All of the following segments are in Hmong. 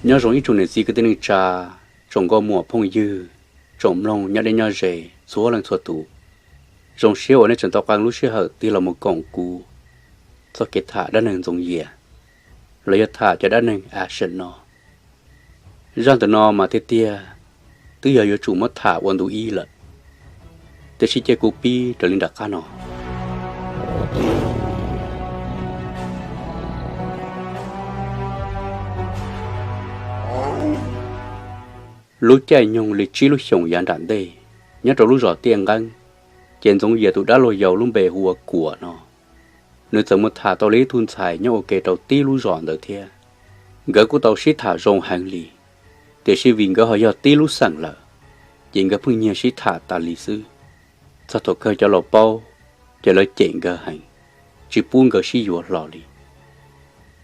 Nyob zoo ib tsoom niam txiv kwv tij neej tsa, tsoom nkauj muam phooj ywg, tsoom mloog nyob deb nyob ze txhua leej txhua tus. Zoo siab uas nej tseem tau qee lub sij hawm tig los mus koom kuv txoj kev tham dab neeg Ntxoov Yias, los yog tham cov dab neeg action no. Zaj ntawm no mas tiag tiag twb yog yuav tsum muab tham ua ntu ib lawm, tiam sis cia kuv pib raws li nram qab no. Lub caij nyoog li tsib lub xyoos yav nram ntej, nyob rau lub zos Tiaj Nqeeb, ces Ntxoov Yias tus dab laug yau lub npe hu ua Kuam no, nws txawm mus tham tau li ib tug ntxhais nyob ua ke rau tib lub zos ntawd thiab. Nkawd kuj tau sib tham zoo heev li, tiam sis vim nkawd ho yog tib lub xeem lawm, ces nkawd pheej nyiag sib tham tas li xwb. Txog thaum kawg cov laus paub, ces lawv cem nkawd heev, tsis pub nkawd sib yuav hlo li.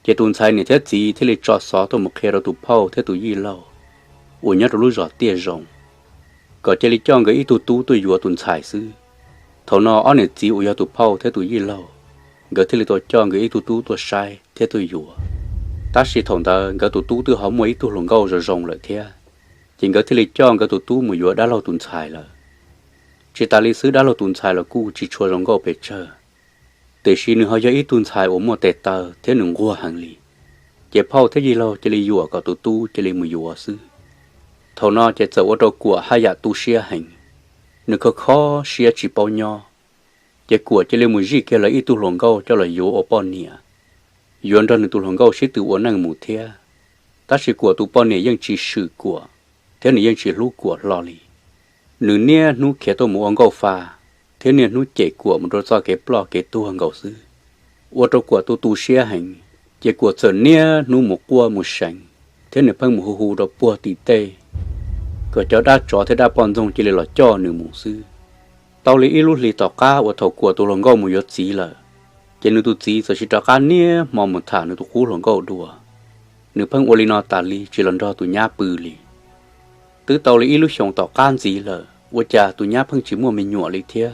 Ces tus ntxhais niam thiab txiv thiaj li tso xov tuaj mus qhia rau tus phauj thiab tus yij laug uas nyob rau lub zos Tiaj Zoo, kom cia li coj nkawd ib tug tub tuaj yuav tus ntxhais xwb. Thaum no ob niam txiv uas yog tus phauj thiab tus yij laug, nkawd thiaj li tau coj nkawd ib tug tub tuaj saib thiab tuaj yuav. Tab sis thaum ntawd nkawd tus tub twb ho muaj ib tug hluas nkauj zoo zoo lawm thiab, ces nkawd thiaj li coj nkawd tus tub mus yuav dab laug tus ntxhais lawm. Tsis tas li xwb, dab laug tus ntxhais los kuj tsis tshua zoo nkauj pes tsawg, tiam sis nws ho yog ib tug ntxhais uas muaj tes taw thiab nws nquag heev li. Ces phauj thiab yij laug cia li yuam kom tus tub cia li mus yuav xwb. Thaum no ces txawm ua rau Kuam haj yam tu siab heev, nws kho kho siab tsis paub nyob. Ces Kuam cia li mus zij kiag lawv ib tug hluas nkauj coj los yuav ua poj niam, yuav nrog nws tus hluas nkauj sib tw ua neej mus thiab. Tab sis Kuam tus poj niam yeej tsis swm Kuam, thiab nws yeej tsis hlub Kuam hlo li. Nws niaj hnub khiav tuaj mus ua nkauj fa, thiab niaj hnub cem Kuam mus rau txoj kev ploj kev tuag nkaus xwb, ua rau Kuam tu tu siab heev. Ces Kuam txawm niaj hnub mus quaj mus seev, thiab nws pheej mus hu hu rau puag tim tej, kom cov dab tsov thiab dab poj ntxoog cia li los coj nws mus xwb. Tau li ib lub hlis tom qab uas thaum Kuam tus hluas nkauj mus yuav txiv lawm, ces nws tus txiv txawm sis rov qab niaj hmo mus tham nws tus qub hluas nkauj dua. Nws pheej ua li no tas li, tsis los nrog tus nyab pw li. Twb tau li ib lub xyoos tom qab ntxiv lawm, ua cas tus nyab pheej tsis muaj me nyuam li thiab,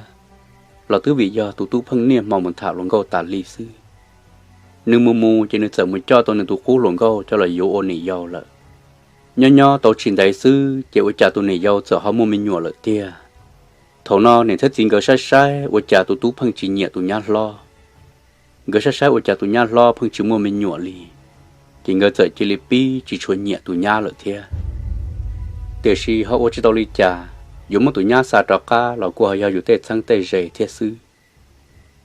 los twb vim yog tus tub pheej niaj hmo mus tham hluas nkauj tas li xwb. Nws mus mus ces nws txawm mus coj tau nws tus qub hluas nkauj coj los yuav ua niam yau lawm. Nyob nyob tau tsis ntev xwb ces ua cas tus niam yau txawm ho muaj me nyuam lawm tiag. Thaum no niam thiab txiv nkawd saib saib ua cas tus tub pheej tsis nyiam tus nyab hlob. Nkawd saib saib ua cas tus nyab hlob pheej tsis muaj me nyuam li, ces nkawd txawm cia li pib tsis tshua nyiam tus nyab lawm thiab. Tiam sis ho ua tsis tau li cas, yuav muab tus nyab xa rov qab los kuj ho yog yus tej txheeb tej ze thiab xwb.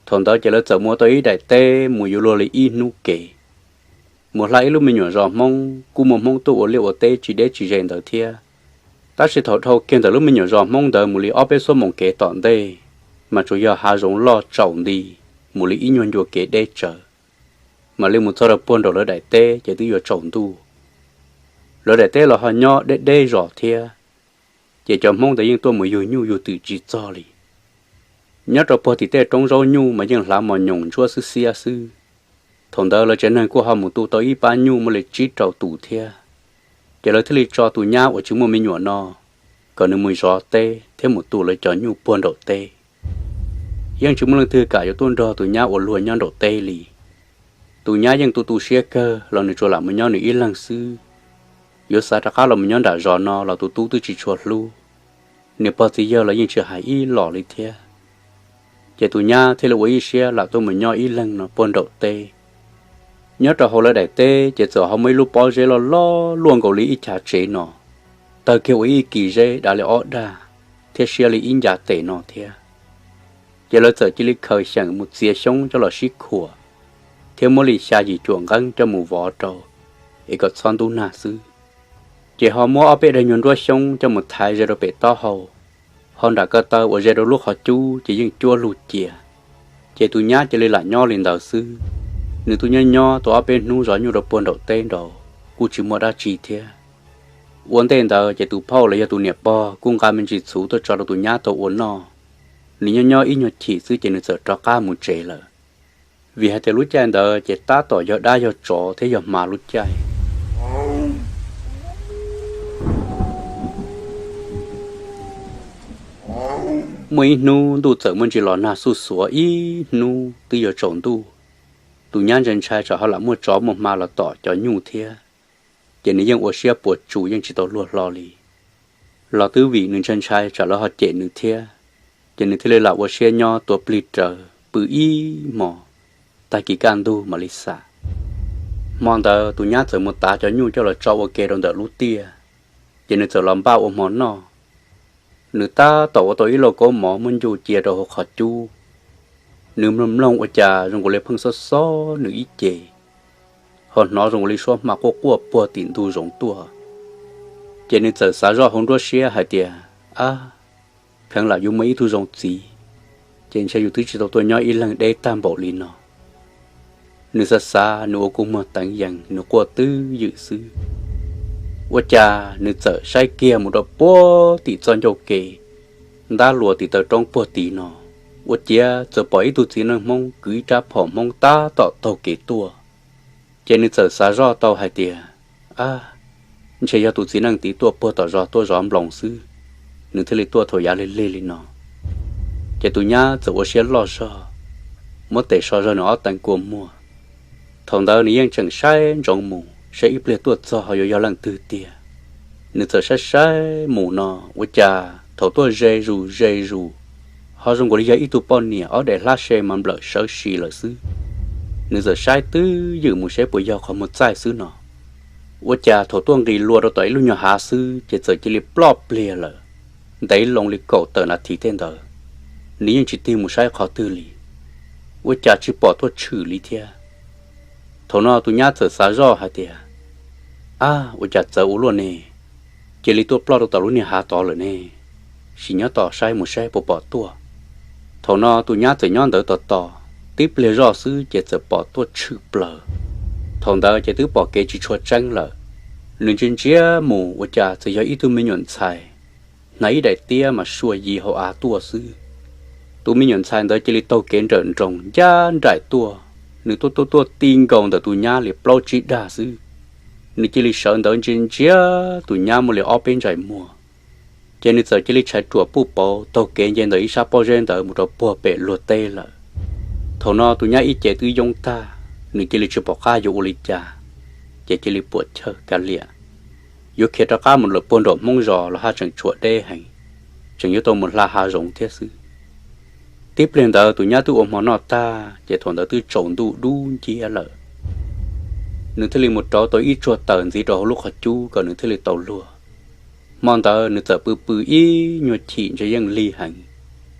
Thaum ntawd ces lawv txawm mus ua tau ib daim teb mus yuav luag li ib hnub kev, mus hla ib lub me nyuam zos Hmoob, kuj muaj Hmoob tuaj ua liaj ua teb tsis deb tsis ze ntawd thiab. Tab sis thaum dhau kiag ntawm lub me nyuam zos Hmoob ntawd mus li ob peb xuab moos kev tom ntej, mas tsuas yog hav zoov loj tsaus nti, mus li ib nyuag ncua kev deb tsawv, mam li mus txog rau puag nraum lawv daim teb ces twb yuav tsaus ntuj. Lawv daim teb los ho nyob deb deb zos thiab, ces cov Hmoob ntawd yeej tuaj mus yug nyuj yug twm tsis txog li. Nyob rau puag tim tej roob zaub nyuj mas yeej hlav mos nyoos ntsuab xwb xiab xwb. Thaum ntawd lawv tsev neeg kuj ho mus tu tau ib pab nyuj muaj li tsib rau tus thiab. Ces lawv thiaj li tso tus nyab uas tsis muaj me nyuam no, kom nws mus zov teb thiab mus tu lawv cov nyuj puag nraum teb. Yeej tsis muaj leej twg kam yuav tuaj nrog tus nyab ua luag nyob nraum teb li. Tus nyab yeej tu tu siab kawg los nws tsuas lam mus nyob nws ib leeg xwb. Yuav xa rov qab los mus nyob nram zos no los tus tub twb tsis tshua hlub, niam pog txiv yawg los yeej tsis hais ib los li thiab. Ces tus nyab thiaj li ua ib siab lam tuaj mus nyob ib leeg no puag nraum teb. Nyob rau hauv lawv daim teb ces txawm ho muaj ib lub pob zeb loj loj luaj nkaus li ib chav tsev no, tawg kiag ua ib kis zeb dav li ob dag, thiab siab li ib ncav tes no thiab. Ces lawv txawm cia li khaws xyeem mus txiav xyoob coj los sib khuam, thiab muab li xya yim cuam nqeeb coj mus vov rau, es kom txhob ntub nag xwb. Ces ho muab ob peb daim nyuag nruab xyoob coj mus thaiv ze rau pem taub hau, ho nram ko taw uas ze rau lub qhov cub ces yeej cuab lug cia. Ces tus nyab cia li lam nyob li ntawd xwb. Nws twb nyob nyob tau ob peb hnub zov nyuj rau puag nraum teb nraud, kuj tsis muaj dab tsi thiab. Ua ntej ntawd ces tus phauj los yog tus niam pog kuj nqa me ntsis txhuv tuaj tso rau tus nyab tau ua noj. Nws nyob nyob ib nyuag chim xwb ces nws txawm rov qab mus tsev lawm, vim hais tias lub caij ntawd ces tab tom yog dab yog tsov thiab yog hma lub caij. Muaj ib hnub ntuj txawm muaj ntsis los nag xuj xuav ib hnub twb yuav tsaus ntuj. Tus nyab ntshai ntshai tsam ho lam muaj tsov muaj hma los tom cov nyuj thiab. ces nws yeej ua siab puas tsus yeej tsis tau luag hlo li. Los twb vim nws ntshai ntshai tsam lawv ho cem nws thiab, ces nws thiaj li lam ua siab nyob tua plig raws pw ib hmos, tag kis kaj ntug mam li xam. Hmo ntawd tus nyab txawm mus tav cov nyuj coj los tso ua ke rau ntawm lub tiaj, ces nws txawm los npaj ua hmo noj. Nws tab tom ua tau ib lauj kaub mov muab ncu cia rau hauv qhov cub, nws mloog mloog ua cas zoo nkaus li pheej xob xob nws ib ce, ho hnov zoo nkaus li suab hma quaj quaj puag tim ntug zoov tuaj. Ces nws txawm xav zoj hauv nruab siab hais tias, ab, pheev lam yuav muaj ib tug zoo txiv, ces ntshe yus twb tsis tau tuaj nyob ib leeg deb tag npaum li no. Nws xav xav nws ua kua muag teev yees nws quaj twb ywm xwb. Ua cas nws txawm saib kiag mus rau puag tim txoj ncauj ke, ntab luas tim taw roob puag tid no, ua ciav txawm pom ib tug txiv neej Hmoob kwv ib rab phom Hmoob tab tom taug kev tuaj. Ces nws txawm xav zoj tau hais tias, ab, ntshe yog tus txiv neej tid tuaj puag tom zos tuaj zov nploos xwb, nws thiaj li tuaj thaum yav lig lig li no. Ces tus nyab txawm ua siab loj zog, muab tes so zog nws ob teev kua muag. Thaum ntawd nws yeej tseem saib ntsoov mus saib ib pliag tuaj txog ho yuav yog leej twg tiag. Nws txawm saib saib mus no, ua cas thaum tuaj ze zus ze zus, ho zoo nkaus li yog ib tug poj niam ob daim hlab se mas nplawm sawv si lawm xwb. Nws txawm saib twb ywm mus saib puas yog qhov muag txaij xwb no, ua cas thaum tuaj nqis lua rau tom ib lub nyuag hav xwb ces txawm cia li ploj pliag lawm. Ntev loo li kaum tawm nas this tej ntawd, nws yeej tsis tig mus saib qhov twg li, ua cas tsis pom tuaj tshwm li thiab. Thaum no tus nyab txawm xav zoj hais tias, ab, ua cas txawv ua luaj ne, cia li tuaj ploj rau tom lub niag hav tod lawm ne, sim nyob tos saib mus saib puas pom tuaj. Thaum no tus nyab txawm nyob ntawd tos tos, tib pliag zoj xwb ces txawm pom tuaj tshwm plaws. Thaum ntawd ces twb pom kev tsis tshua tseeb lawm. Nws ntsia ntsia mus ua cas txawm yog ib tug me nyuam ntxhais hnav ib daim tiab mas sua yi hauv av tuaj xwb. Tus me nyuam ntxhais ntawd cia li taug kev nrawm nroos ncaj nraim tuaj, nws tuaj tuaj tuaj ti nkaus ntawm tus nyab li plaub tsib dag xwb. Nws cia li sawv ntawd ntsia ntsia tus nyab muaj li ob peb ntsais muag, ces nws txawm cia li tshais ruam puj pauv taug kev nce ntawm ib sab pob zeb ntawd mus rau puag pem luag teb lawm. Thaum no tus nyab ib ce twb yoob tag, nws cia li tsis pom qab yuav ua li cas, ces cia li puam chawj kav liam, yuav khiav rov qab mus lawm puag nraum Hmoob zos los haj tseem tshuav deb heev, tseem yuav tau mus hla hav zoov thiab xwb. Tib pliag ntawd tus nyab twb ua hmo noj tag ces thaum ntawd twb tsaus ntuj dub nciab lawm. Nws thiaj li mus rauv tau ib tsuag taws ntxiv rau hauv lub qhov cub kom nws thiaj li tau luag. Hmo ntawd nws txawm pw pw ib nyuag chim ntshe yeej lig heev,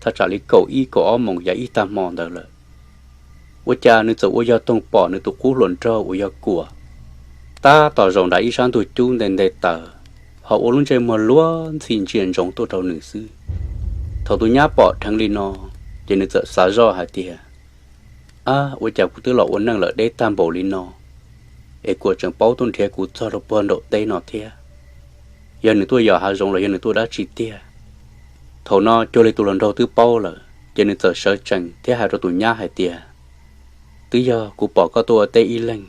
thaj tsam li kaum ib kaum ob moos yav ib tag hmo ntawd lawm. Ua cas nws txawm ua yog toog pom nws tus qub hluas nraug uas yog Kuam tab tom zaum nram ib sab ntug cub nte nte taws, ho ua lub ntsej muag luag ntxhi ntsia ntsoov tuaj rau nws xwb. Thaum tus nyab pom dheev li no, ces nws txawm xav zoj hais tias, ab, ua cas kuv twb los ua neej lawm deb tag npaum li no, es Kuam tseem paub tuaj nrhiav kuv txog rau puag nraum teb no thiab. Yog nws tuaj yos hav zoov los yog nws tuaj dab tsi tiag? Thaum no cuag li tus hluas nraug twb paub lawm, ces nws txawm sawv tsees thiab hais rau tus nyab hais tias, twb yog kuv pom koj tuaj ua teb ib leeg,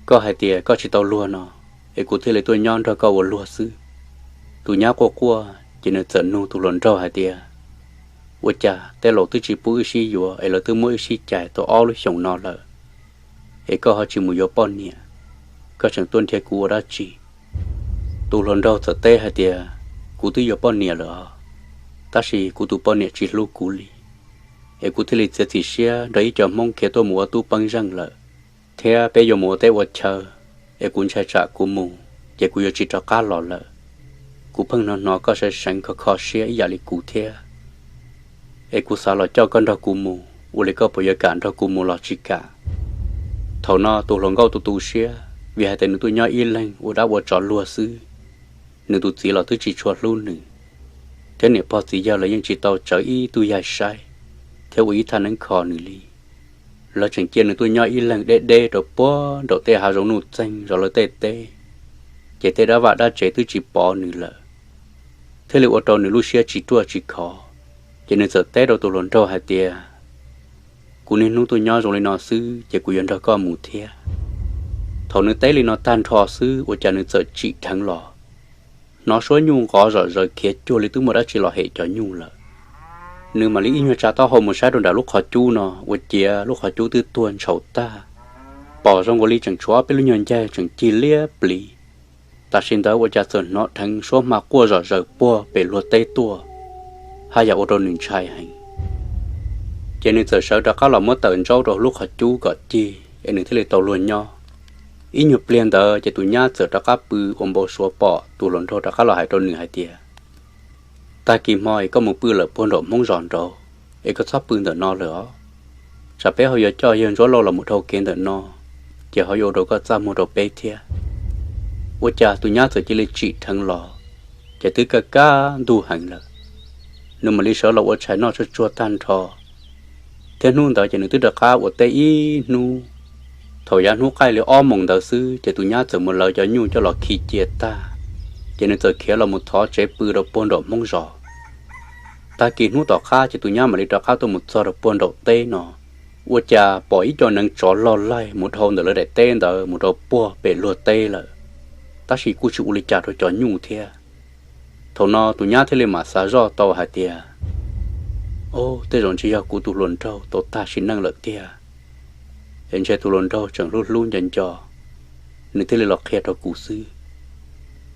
koj hais tias koj tsis tau luag no, es kuv thiaj li tuaj nyob nrog koj ua luag xwb. Tus nyab quaj quaj ces nws txawm nug tus hluas nraug hais tias, ua cas tej laus twb tsis pub wb sib yuav es lawv twb muab wb sib cais tau ob lub xyoos no lawm, es koj ho tsis mus yuav poj niam, koj tseem tuaj nrhiav kuv ua dab tsi? Tus hluas nraug txawm teb hais tias, kuv twb yuav poj niam lawm os, tab sis kuv tus poj niam tsis hlub kuv li, es kuv thiaj li txiav txim siab nrog ib co Hmoob khiav tuaj mus ua tub peeb zeej lawm, thiab peb yuav mus ua teb ua chaw, es kuv ntshai tsam kuv mus ces kuv yuav tsis rov qab los lawm. Kuv pheej hnov hnov koj seev seev kho kho siab ib yam li kuv thiab, es kuv xav los coj koj nrog kuv mus, ua li koj puas yuav kam nrog kuv mus los tsis kam? Thaum no tus hluas nkauj tu tu siab vim hais tias nws tuaj nyob ib leeg ua dab ua tsov luag xwb, nws tus txiv los twb tsis tshua hlub nws, thiab niam pog txiv yawg lawv yeej tsis tau tsawv ib tug yaig saib thiab ua ib thaj neeb kho nws li. Lawv tseem cia nws tuaj nyob ib leeg deb deb rau puag nraum tej hav zoov nuj txeeg zov lawv tej teb, ces tej dab vaj dab tsev twb tsis pov nws lawm, thiaj li ua rau nws lub siab tsis ruaj tsis khov. Ces nws txawm teb rau tus hluas nraug hais tias, kuv niaj hnub tuaj nyob zoo li no xwb ces kuv yuav nrog koj mus thiab. Thaum nws teb li no tag nrho xwb ua cas nws txawm tsim dheev los, hnov suab nyuj nqov zom zaws khiav cuag li twb muaj dab tsi los hem cov nyuj lawm. Nws mam li ib nyuag tsa taub hau mus saib rau nram lub qhov cub no ua ciav lub qhov cub twb tuag ntshaus tag, pom zoo nkaus li tseem tshuav ob peb lub nyuag ncaig tseem cig liab pliv. Tam sim ntawd ua cas txawm hnov dheev suab hma quaj zom zaws puag pem luag teb tuaj, haj yam ua rau nws ntshai heev. Ces nws txawm sawv rov qab los muab tawm ntsaub rau lub qhov cub kom cig es nws thiaj li tau luag nyob. Ib nyuag pliag ntawd ces tus nyab txawm rov qab pw ua npau suav pom tus hluas nraug rov qab los hais rau nws hais tias, tag kis hmo es koj mus pw lawm puag nraum Hmoob zos nraud, es koj txhob pw ntawm no lawm os. Tsam peb ho yuav coj yawg Ntsuab Lauj los mus dhau kev ntawm no, ces ho yuav ua rau koj txaj muag rau peb thiab. Ua cas tus nyab txawm cia li tsim dheev los, ces twb kaj kaj ntug heev lawm, nws mam li sawv los ua tshais noj tsuag tsuag tag nrho. Thiab hnub ntawd ces nws twb rov qab ua teb ib hnub. Thaum yav hnub qaij li ob moos ntawd xwb ces tus nyab txawm mus lawv cov nyuj coj los khi cia tag, ces nws txawm khiav los mus thov tsev pw rau puag nraum Hmoob zos. Tag kis hnub tom qab ces tus nyab mam li rov qab tuaj mus txog rau puag nraum teb no, ua cas pom ib co neev tsov log laig mus dhau ntawm lawv daim teb ntawd mus rau puag pem luag teb lawm, tab sis kuj tsis ua li cas rau cov nyuj thiab. Thaum no tus nyab thiaj li mam xav zoj tau hais tias, o, tej zaum ntshe yog kuv tus hluas nraug tau tag sim neej lawm tiag, es ntshe tus hluas nraug tseem hlub hlub nco nco, nws thiaj li los qhia rau kuv xwb.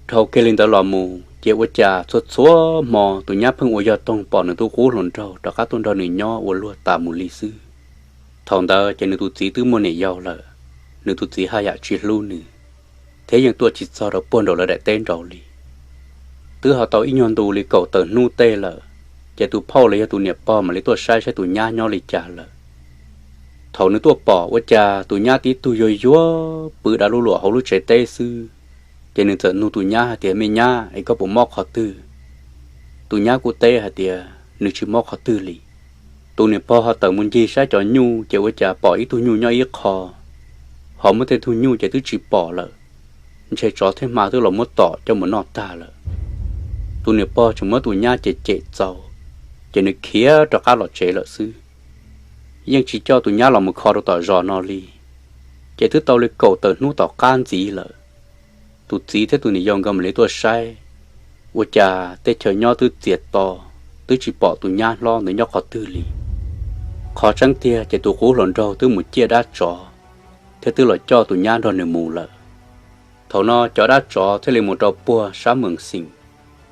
Dhau kiag li ntawd los mus ces ua cas txhua txhua hmo tus nyab pheej ua yog toog pom nws tus qub hluas nraug rov qab tuaj nrog nws nyob ua luag tas mus li xwb. Thaum ntawd ces nws tus txiv twb muaj niam yau lawm, nws tus txiv haj yam tsis hlub nws, thiab yeej tuaj tsis txog rau puag nraum lawv daim teb nraud li. Twb ho tau ib nyuag ntu li kaum tawm hnub tej lawm, ces tus phauj los yog tus niam pog mam li tuaj saib saib tus nyab nyob li cas lawm. Thaum nws tuaj pom ua cas tus nyab tib tug yuag yuag pw dav luj luam hauv lub tsev teb xwb, ces nws txawm nug tus nyab hais tias, me nyab, es koj puas mob qhov twg? Tus nyab kuj teb hais tias nws tsis mob qhov twg li. Tus niam pog ho tawm mus ncig saib cov nyuj ces ua cas pom ib tug nyuj nyob ib qho, ho muab tej tug nyuj ces twb tsis pom lawm, ntshe tsov thiab hma twb los muab tom coj mus noj tag lawm. Tus niam pog tseem muab tus nyab cem cem txaus, ces nws khiav rov qab los tsev lawm xwb, yeej tsis coj tus nyab los mus kho rau tom zos no li. Ces twb tau li kaum tawm hnub tom qab ntxiv lawm, tus txiv thiab tus niam yau nkawd mam li tuaj saib, ua cas tej chaw nyob twb txias to, twb tsis pom tus nyab hlob ntawd nyob qhov twg li. Qhov tseeb tiag ces tus qub hluas nraug twb mus ciaj dab tsov, thiab twb los coj tus nyab nrog nws mus lawm. Thaum no cov dab tsov thiaj li mus rau puag sab Mees Xeem,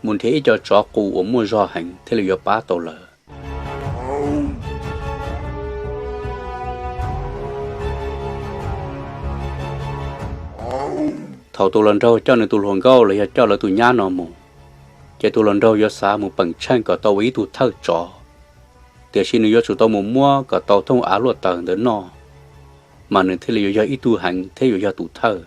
mus nrhiav ib co tsov qus uas muaj zog heev thiaj li yuav pab tau lawv. Thaum tus hluas nraug coj nws tus hluas nkauj los yog coj lawv tus nyab no mus, ces tus hluas nraug yuav xav mus peem tsheej kom tau ua ib tug thawj tsov, tiam sis nws yuav tsum tau mus muab kom tau thooj av luaj taws ntawd noj, mas nws thiaj li yuav yog ib tug heev thiab yuav yog tus thawj.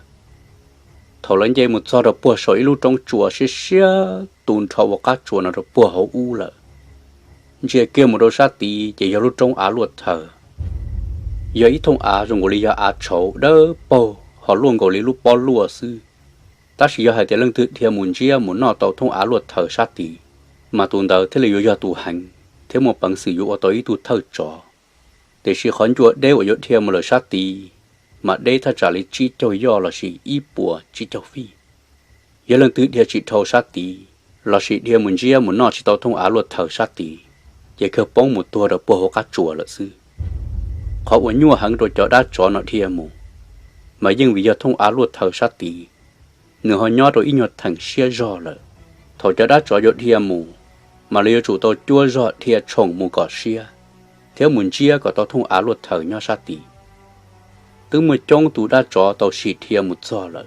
Thaum lawv nce mus txog rau puag saum ib lub roob tsua siab siab tu nrho ua qab tsuas no rau puag hauv ub lawm, ntsia kiag mus rau sab tid ces yog lub roob av luaj taws, yog ib thooj av zoo nkaus li yog av tshauv dawb paug ho luaj nkaus li lub pob luaj xwb. Tab sis yog hais tias leej twg dhia mus ntsiab mus noj tau thooj av luaj taws sab tid, mas tus ntawd thiaj li yuav yog tus heev thiab muaj peev xwm yuav ua tau ib tug thawj tsov. Tiam sis qhov ncua deb uas yuav dhia mus lawm sab tid, mas deb thaj tsam li tsib caug yoj lossis ib puas tsib caug fij. Yog leej twg dhia tsis dhau sab tid, lossis dhia mus ntsiab mus noj tsis tau thooj av luaj taws sab tid, ces kawg poob mus tuag rau puag hauv qab tsuas lawm xwb. Qhov uas nyuaj heev rau cov dab tsov no dhia mus, mas yeej vim yog thooj av luaj taws sab tid, nws ho nyob rau ib nyuag theem siab zog lawm. Thaum cov dab tsov yuav dhia mus, mas lawv yuav tsum tau cuab zog dhia tshoom mus kom siab, thiab mus ntsiab kom tau thooj av luaj taws nyob sab tid. Twb muaj coob tus dab tsov tau sim dhia mus txog lawm,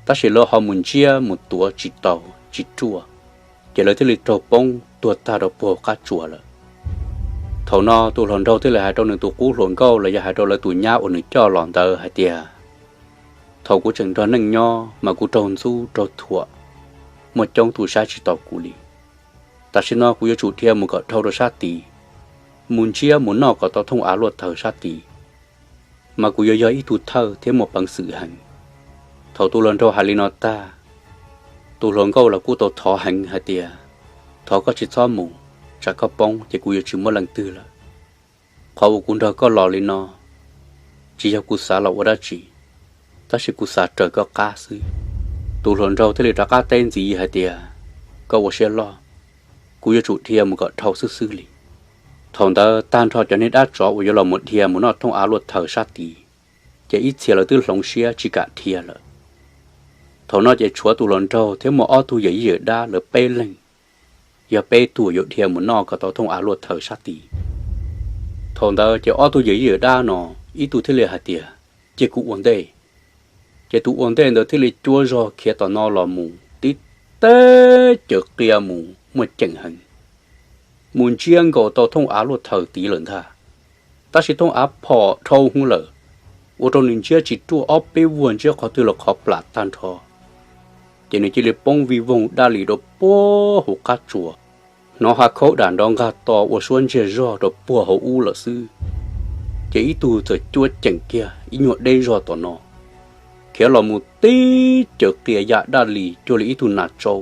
tab sis lawv ho mus ntsiab mus tuav tsis tau, tsis ruaj, ces lawv thiaj li raug poob tuag tag rau puag qab tsuas lawm. Thaum no tus hluas nraug thiaj li hais rau nws tus qub hluas nkauj los yog hais rau lawv tus nyab uas nws coj los ntawd hais tias, thaum kuv tseem nrog neej nyob mas kuv raug ntxub raug thuam, muaj coob tus saib tsis taus kuv li. Tam sim no kuv yuav tsum dhia mus kom dhau rau sab tid, mus ntsiab mus noj kom tau thooj av luaj taws sab tid, mas kuv yuav yog ib tug thawj thiab muaj peev xwm heev. Thaum tus hluas nraug hais li no tag, tus hluas nkauj los kuj tau thov heev hais tias, thov koj tsis txhob mus, tsam koj poob ces kuv yuav tsis muaj leej twg lawm. Qhov uas kuv nrog koj los li no, tsis yog kuv xav los ua dab tsi, tab sis kuv xav raws koj qab xwb. Tus hluas nraug thiaj li rov qab teb ntxiv hais tias, koj ua siab loj, kuv yuav tsum dhia mus kom dhau xwb xwb li. Thaum ntawd tag nrho cov niag dab tsov uas yuav los mus dhia mus noj thooj av luaj taws sab tid, ces ib txhia lawv twb hloov siab tsis kam dhia lawm. Thaum no ces tshuav tus hluas nraug thiab muaj ob tug yawm yij yawm dab lawv peb leeg, yog peb tug yuav dhia mus noj kom tau thooj av luaj thaws sab tid. Thaum ntawd ces ob tug yawm yij yawm dab no, ib tug thiaj li hais tias, Cia kuv ua ntej. Ces tus ua ntej ntawd thiaj li cuab zog khiav tom no los mus tib teb cawv qia mus muaj ceem heev, mus ntsiab nkaus tau thooj av luaj thaws tid lawm ntag. Tab sis thooj av phom dhau hwv lawm, ua rau nws ntsiab tsis ruaj, ob peb vuag ntsiab qhov twg los qhov plam tag nrho. Ces nws cia li poob vij voog dab li rau puag hauv qab tsuas, hnov hav khaub dam nrov nqag to ua suab ntsiag zog rau puag hauv ub lawm xwb. Ces ib tug txawm cuab ceem kiag ib nyuag deb zog tom no, khiav los mus tib cawv qia ya dab li cuag li ib tug nas tsau,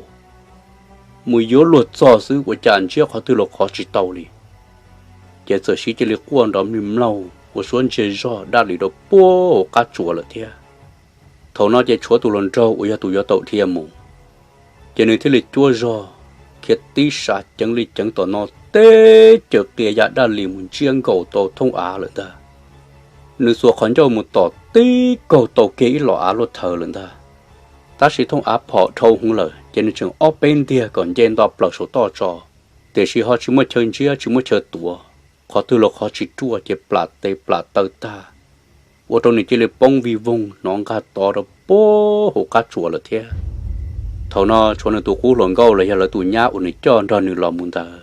mus yuav luag txog xwb ua cas ntsiab qhov twg los qhov tsis tau li. Ces txawm siv cia li quaj nrov mlig mlaug ua suab ntsiag zog dab li rau puag hauv qab tsuas lawm thiab. Thaum no ces tshuav tus hluas nraug uas yog tus yuav tau dhia mus, ces nws thiaj li cuab zog khiav tib sas ceev li ceev tom no tib cawv qia ya dab li mus ntsiab nkaus tau thooj av lawm ntag. Nws xuas qhov ncauj mus tom tib kaug tau kiag ib los av luaj thaws lawm ntag. Tab sis thooj av phom dhau hwv lawm ces nws tseem ob peb ntiag kom nce nto plaws saum toj tso, tiam sis ho tsis muaj chaw ntsiab tsis muaj chaw tuav, qhov twg los qhov tsis ruaj ces plam tes plam taw tag, ua rau nws cia li poob vij voog hnov nqag to rau puag hauv qab tsuas lawm thiab. Thaum no tshuav nws tus qub hluas nkauj los yog lawv tus nyab uas nws coj nrog nws los mus ntawd,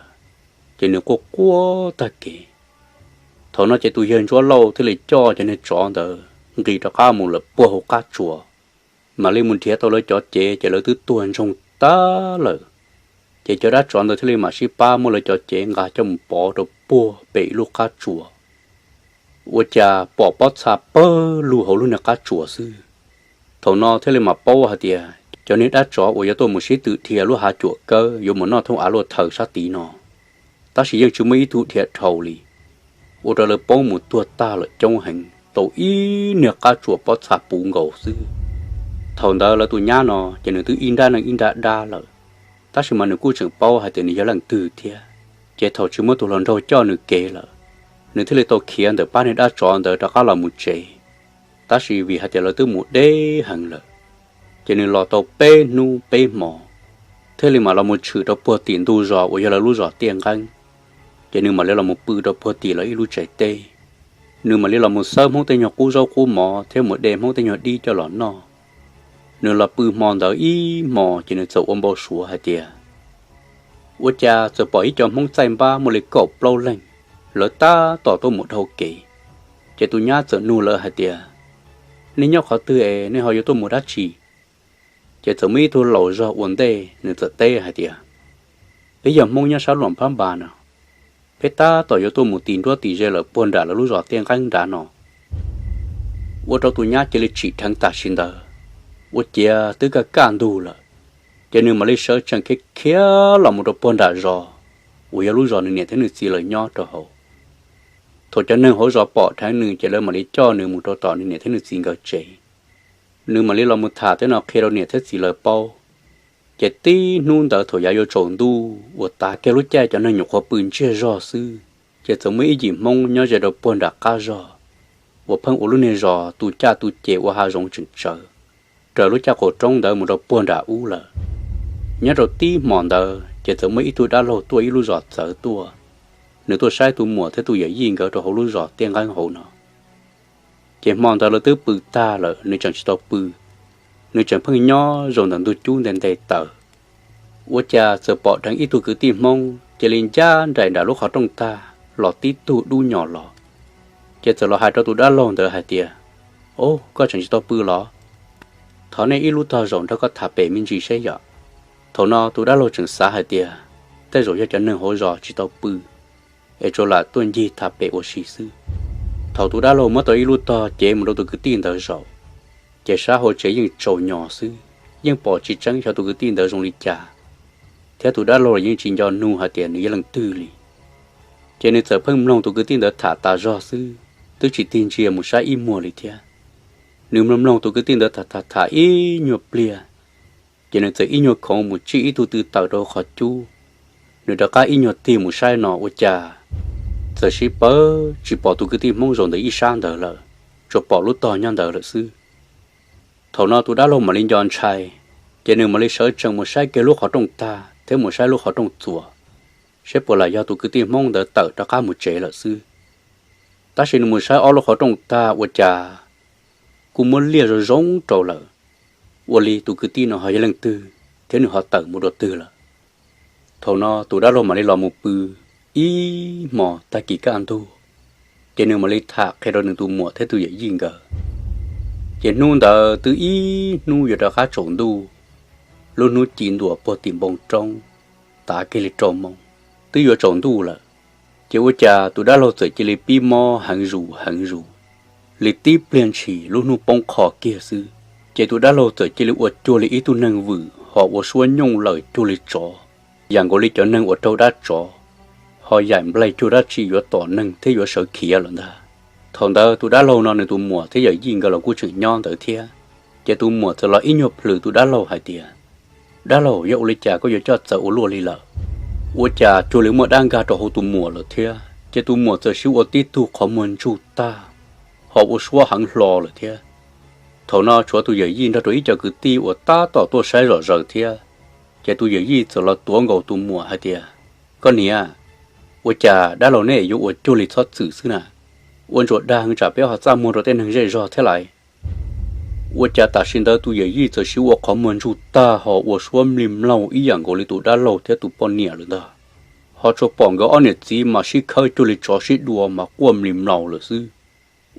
ces nws quaj quaj tag kev. Thaum no ces tus yawg Ntsuab Lauj thiaj li coj cov niag tsov ntawd nqis rov qab mus lawm puag hauv qab tsuas, mam li mus nrhiav tau lawv cov cev ces lawv twb tuag ntsoog tag lawm. Ces cov dab tsov ntawd thiaj li mam sib pab muab lawv cov cev nqa coj mus pov rau puag pem ib lub qab tsuas, ua cas pom pob txha pawg lug hauv lub niag qab tsuas xwb. Thaum no thiaj li mam paub hais tias cov niag dab tsov uas yuav tuaj mus sib twm dhia lub hav cuam kawb yuav mus noj thooj av luaj thaws sab tid no, tab sis yeej tsis muaj ib tug dhia dhau li, ua rau lawv poob mus tuag tag lawm coob heev tau ib niag qab tsuas pob txha puv nkaus xwb. Thaum ntawd lawv tus nyab no ces nws twb ib nrab neej ib nrab dab lawm, tab sis mas nws kuj tseem paub hais tias nws yog leej twg thiab. Ces thaum tsis muaj tus hluas nraug coj nws kev lawm, nws thiaj li tau khiav ntawm pab niag dab tsov ntawd rov qab los mus tsev. Tab sis vim hais tias lawv twb mus deb heev lawm, ces nws los tau peb hnub peb hmo, thiaj li mam los mus tshwm rau puag tim ntug zos uas yog lawv lub zos Tiaj Nqeeb. Ces nws mam li los mus pw rau puag tim lawv ib lub tsev teb. Nws mam li los mus xawb Hmoob tej nyuag qub zaub qub mov thiab mus de Hmoob tej nyuag dib coj los noj. Nws los pw hmo ntawd ib hmo ces nws txawm ua npau suav hais tias, ua cas txawm pom ib co Hmoob txaij npab muaj li kaum plaub leeg, lawv tab tom tuaj mus dhau kev. Ces tus nyab txawm nug lawv hais tias, nej nyob qhov twg es nej ho yuav tuaj mus dab tsi? Ces txawm muaj ib tug laus zog ua ntej nws txawm teb hais tias, peb yog Hmoob nyob sab Luam Phab Npas no, peb tab tom yuav tuaj mus tis nruab tis ze lawm puag nram lawv lub zos Tiaj Nqeeb nrad no. Ua rau tus nyab cia li tsim dheev tam sim ntawd, ua ciav twb kaj kaj ntug lawm, ces nws mam li sawv tsees khiav khiav los mus rau puag nram zos uas yog lub zos nws niam thiab nws txiv lawv nyob rau hauv. Thaum cov neeg hauv zos pom dheev nws ces lawv mam li coj nws mus rau tom nws niam thiab nws txiv nkawd tsev. Nws mam li los mus tham tej no qhia rau niam thiab txiv lawv paub. Ces tib hnub ntawd thaum yav yuav tsaus ntuj uas tav kiag lub caij cov neeg nyuam qhuav pw ntsiag zog xwb, ces txawm muaj ib yim Hmoob nyob ze rau puag nram qab zog uas pheej ua lub niag zos tu caj tu ces ua hav zoov tseem tsawv, raws lub caj qaum roob ntawd mus rau puag nram ub lawm. Nyob rau tib hmo ntawd ces txawm muaj ib tug dab laug tuaj ib lub zos txawv tuaj, nws tuaj saib tus muam thiab tus yawm yij nkawd rau hauv lub zos Tiaj Nqeeb hauv no. Ces hmo ntawd lawv twb pw tag lawm nws tseem tsis tau pw, nws tseem pheej nyob zaum ntawm ntug cub nte nte taws. Ua cas txawm pom dheev ib tug kwv tij Hmoob cia li ncaj nraim nram lub qhov rooj tag los tib tug dub nyos los, ces txawm los hais rau tus dab laug ntawd hais tias, Au, koj tseem tsis tau pw los? Thov nej ib lub tog zaum nrog koj tham pem me ntsis seb yom. Thaum no tus dab laug tseem xav hais tias, Tej zaum yog cov neeg hauv zos tsis tau pw, es tsuas lam tuaj ncig tham pem ua si xwb. Thaum tus dab laug muab tau ib lub tog cev mus rau tus kwv tij ntawd zaum, ces sab hauv tsev yeej tsaus nyos xwb, yeej pom tsis tseeb xyov tus kwv tij ntawd zoo li cas, thiab tus dab laug los yeej tsis nco nug hais tias nws yog leej twg li. Ces nws txawm pheej mloog tus kwv tij ntawd tham tas zog xwb, twb tsis tig ntsia mus saib ib muag li thiab. Nws mloog mloog tus kwv tij ntawd tham tham tham ib nyuag pliag, ces nws txawm ib nyuag khoov mus tsij ib tug tw taws rau qhov cub. Nws rov qab ib nyuag tig mus saib no ua cas txawm sib pawg tsis pom tus kwv tij Hmoob zaum ntawm ib sab ntawd lawm, tsuas pom lub tog nyob ntawd lawm xwb. Thaum no tus dab laug mam li nco ntshai, Ces nws mam li sawv tsees mus saib kiag lub qhov rooj tag thiab mus saib lub qhov rooj txuas, saib puas lam yog tus kwv tij Hmoob ntawd tawm rov qab mus tsev lawm xwb. Tab sis nws mus saib ob lub qhov rooj tag ua cas kuj muab liaj zoo zoo rau lawm, ua li tus kwv tij no ho yog leej twg thiab nws ho tawm mus dua twg lawm. Thaum no tus dab laug mam li los mus pw ib hmos tag kis kaj ntug, ces nws mam li tham qhia rau nws tus muam thiab tus yawm yij nkawd. Ces hnub ntawd twb ib hnub yuav rov qab tsaus ntuj, lub hnub ci ntuas puag tim npoo roob, tav kiag li rau moos, twb yuav tsaus ntuj lawm. Ces ua cas tus dab laug txawm cia li pib mob heev zus heev zus, li tib pliag ntshis lub hnub poob qho kiag xwb, ces tus dab laug txawm cia li ua cuag li ib tug neeg vwm ho ua suab nyooj lawm cuag li tsov, yam nkaus li cov neeg uas raug dab tsov ho yaim nplaig cuag dab tsi yuav tom neeg thiab yuav sawv khiav lawm ntag. Thaum ntawd tus dab laug no nws tus muam thiab yawm yij nkawd los kuj tseem nyob ntawd thiab, ces tus muam txawm los ib nyuag plhws tus dab laug hais tias, Dab laug, yog ua li cas koj yuav coj txawv ua luaj li lawm? Ua cas cuag li muaj dab nkag rau hauv tus muam lawm thiab? Ces tus muam txawm sib ua tib tug qhov muag ntsug tag, ho ua suab heev hlo lawm thiab. Thaum no tshuav tus yawm yij nrog rau ib co kwv tij uas tab tom tuaj saib zom zaws thiab, ces tus yawm yij txawm los tuav nkaus tus muam hais tias, Koj niam, ua cas dab laug nej yuav ua cuag li txhob txwm xwb na? Ua ntsuas dag tsam peb ho txaj muag rau tej neeg zej zog thiab lais. Ua cas tam sim ntawd tus yawm yij txawm sib ua qhov muag ntsug tag ho ua suab mlig mlaug ib yam nkaus li tus dab laug thiab tus poj niam lawm ntag. Ho tsuas pom nkawd ob niam txiv mas sib khawb cuag li tsov sib dua mas quaj mlig mlaug lawm xwb.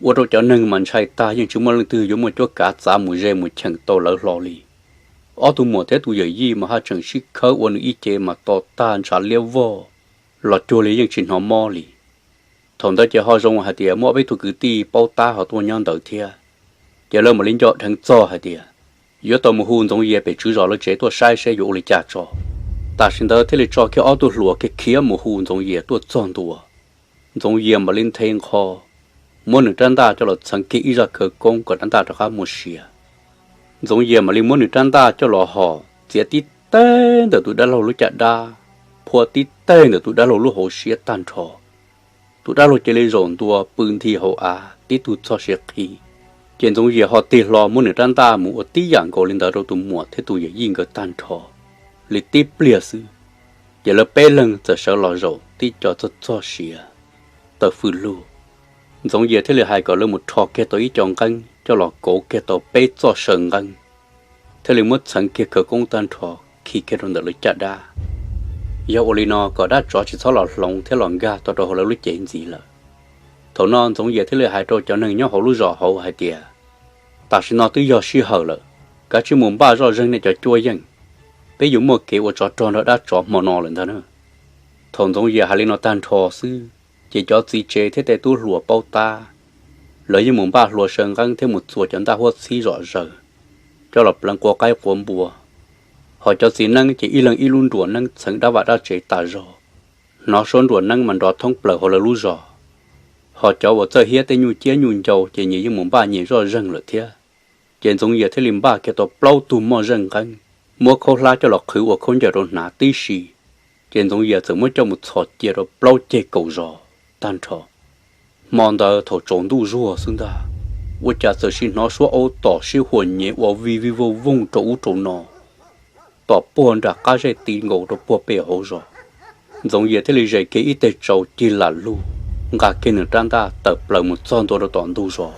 Ua rau cov neeg mas ntshai tag yeej tsis muaj leej twg yuav muaj cuab kav txav mus ze mus cheem tau lawv hlo li. Ob tug muam thiab tus yawm yij mas haj tseem sib khawb ua nws ib ce mas to tag ntshav liab vog los cuag li yeej tsis hnov mob li. Thaum ntawd ces ho zoo hais tias muaj ob peb tug kwv tij paub tab ho tuaj nyob ntawd thiab, ces lawv mam li nco dheev txog hais tias, Yuav tau mus hu Ntxoov Yias pem tswv zos lawv tsev tuaj saib seb yuav ua li cas tso. Tam sim ntawd thiaj li tso kiag ob tug hluas khiav khiav mus hu Ntxoov Yias tuaj txog ntua. Ntxoov Yias mam li nthe nqho, muab nws rab ntaj coj los txheev kiag ib zaj khawv koob kom rab ntaj rov qab muaj sia. Ntxoov Yias mam li muab nws rab ntaj coj los hos txiav tib teg ntawm tus dab laug lub caj dab, phua tib teg ntawm tus dab laug lub hauv siab tag nrho. Tus dab laug cia li zaum ntua pw nthi hauv av tib tug txog siav qhi. Ces Ntxoov Yias ho tig hlo muab nws rab ntaj mus ua tib yam nkaus li ntawd rau tus muam thiab tus yawm yij nkawd tag nrho. Li tib pliag xwb, ces lawv peb leeg txawm sawv los zaum tib co txog txog siav, taw fwj lug. Ntxoov Yias thiaj li hais kom lawv mus rho kiag tau ib co nqeeb coj los kauv kiag tau peb txoj saw nqeeb, thiaj li muab txheev kiag khawv koob tag nrho khi kiag rau ntawm lawv caj dab. Yog ua li no kom dab tsov tsis txhob los hloov thiab los nkag tau rau hauv lawv lub cev ntxiv lawm. Thaum no Ntxoov Yias thiaj li hais rau cov neeg nyob hauv lub zos hauv hais tias, Tam sim no twb yog sij hawm lawm, kav tsij mus npaj zoj zeeg nej cov cuab yeej. Peb yuav muaj kev ua tsov rog nrog dab tsov hmo no lawm ntag na. Thaum Ntxoov Yias hais li no tag nrho xwb, ces cov txiv tsev thiab tej tub hluas paub tab, lawv yeej mus npaj hlua saw nqeeb thiab mus txua cov ntaj huab txhib zom zaws coj los pleev quav qaib quav npua. Ho cov txiv neeb ces ib leeg ib lub nruas neeb txheev dab vaj dab tsev tas zog, hnov suab nruas neeb mas nrov thoob plaws hauv lawv lub zos. Ho cov uas txawj hiab tej nyuj ciab nyuj ncau ces nyias yeej mus npaj nyias zoj zeeg lawm thiab. Ces Ntxoov Yias thiaj li npaj kiag tau plaub tug moj zeej nqeeb, muab khaub hlab coj los qhwv ua khaub ncaws rau hnav tib si. Ces Ntxoov Yias txawm muab coj mus txhos cia rau plaub ceg kaum zos tag nrho. Hmo ntawd thaum tsaus ntuj zuag xwb ntag, ua cas txawm sim hnov suab aub tom sib huam nyev ua vij vij vooj vooj rau ub rau no, tom puag nram qab zej ti nkaus rau puag pem hauv zos. Ntxoov Yias thiaj li zes kiag ib teg tsau cig lam lug, nqa kiag nws rab ntaj tawm plaws mus txog ntua rau tom ntug zos.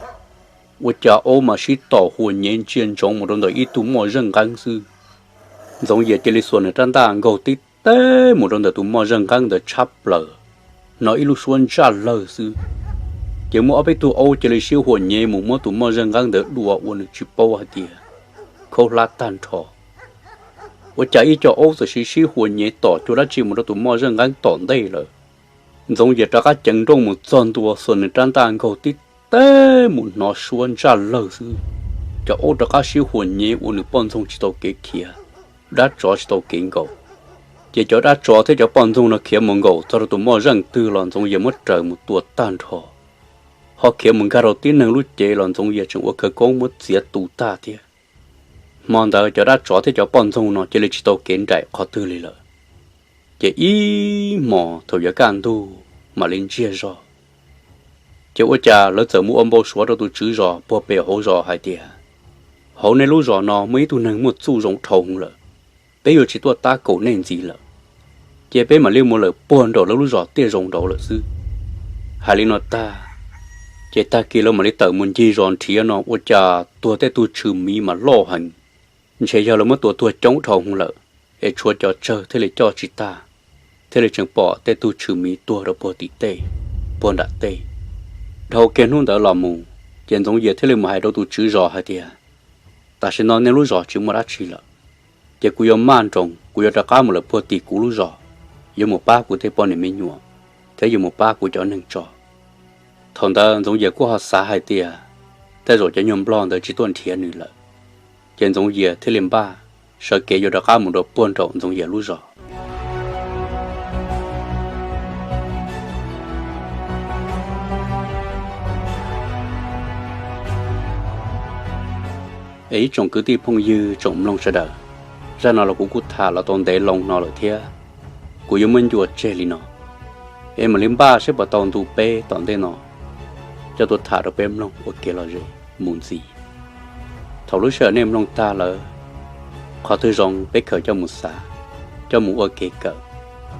Ua cas aub mas sib tom huam nyev ntsia ntsoov mus rau ntawm ib tug moj zeej nqeeb xwb. Ntxoov Yias cia li xuas nws rab ntaj nkaug tib teg mus rau ntawm tus moj zeej nqeeb ntawd tshab plaws, hnov ib lub suab ntsaj lawg xwb. Ces muaj ob peb tug aub cia li sib huam nyev mus muab tus moj zeej nqeeb ntawd dua ua nws tsis paub hais tias khaub hlab tag nrho. Ua cas ib co aub txawm sib sib huam nyev tom cuag dab tsi mus rau tus moj zeej nqeeb tom ntej lawm. Ntxoov Yias rov qab ceev nrooj mus txog ntua xuas nws rab ntaj nkaug tib teg mus hnov suab ntsaj lawg xwb. Cov aub rov qab sib huam nyev ua nws poj ntxoog tsis tau kev khiav, dab tsov tsis tau kev nkaum. Ces cov dab tsov thiab cov poj ntxoog no khiav mus nkaum txog rau tus moj zeej twg los Ntxoov Yias muab raws mus tua tag nrho. Ho khiav mus nkag rau tib neeg lub cev los Ntxoov Yias tseem ua khawv koob muab txiav tu tag thiab. Hmo ntawd cov dab tsov thiab cov poj ntxoog no cia li tsis tau kev nraim qhov twg li lawm. Ces ib hmos thaum yuav kaj ntug mam li ntsiag zog, ces ua cas lawv txawm mus ua npau suav rau tus tswv zos puag pem hauv zos hais tias, Hauv nej lub zos no muaj ib tug neeg muaj txuj zoo dhau hwv lawm, peb yuav tsis tuaj tab kaum nej ntxiv lawm. Cia peb mam li mus lawm puag nraum lawv lub zos tej zoo nraud lawm xwb. Hais li no tag, ces tag kis lawv mam li tawm mus ncig zos nrhiav no ua cas tuag tej tug tshwm miv mas loj heev, ntshe yog lawv muab tua tuag coob dhau hwv lawm, es tshuav cov tsawg thiaj li coj tsis tag, thiaj li tseem pom tej tug tshwm miv tuag rau puag tim tej, puag nram tej. Dhau kiag hnub ntawd los mus, ces Ntxoov Yias thiaj li mus hais rau tus tswv zos hais tias, tam sim no nej lub zos tsis muaj dab tsi lawm, ces kuv yuav maj nroos, kuv yuav rov qab mus lawm puag tim kuv lub zos, yuav mus pab kuv tej poj niam me nyuam, thiab yuav mus pab kuv cov neeg tso. Thaum ntawd Ntxoov Yias kuj ho xav hais tias tej zaum cov nyuag nplog ntawd tsis tuaj nrhiav nws lawm, ces Ntxoov Yias thiaj li npaj sawv kev yuav rov qab mus rau puag nraum Ntxoov Yias lub zos. Es ib tsoom kwv tij phooj ywg tsoom mloog sawv daws, zaj no los kuv kuj tham los tau ntev loo no lawm thiab, kuv yuav muab ncua tseg li no, es mam li npaj seb puas tau ntu peb tom ntej no coj tuaj tham rau peb mloog ua kev lom zem mus ntxiv. Thaum lub sij hawm nej mloog tag lawm, qhov twg zoo peb khaws coj mus xav, coj mus ua kev kawm,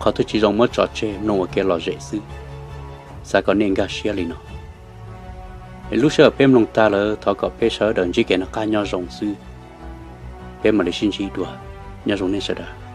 qhov twg tsis zoo muab tso tseg mloog ua kev lom zem xwb. Xav kom nej nkag siab li no. Es lub sij hawm peb mloog tag lawm thov kom peb sawv daws ntsib kev noj qab nyob zoo xwb. Peb mam li sib ntsib dua. Nyob zoo nej sawv daws.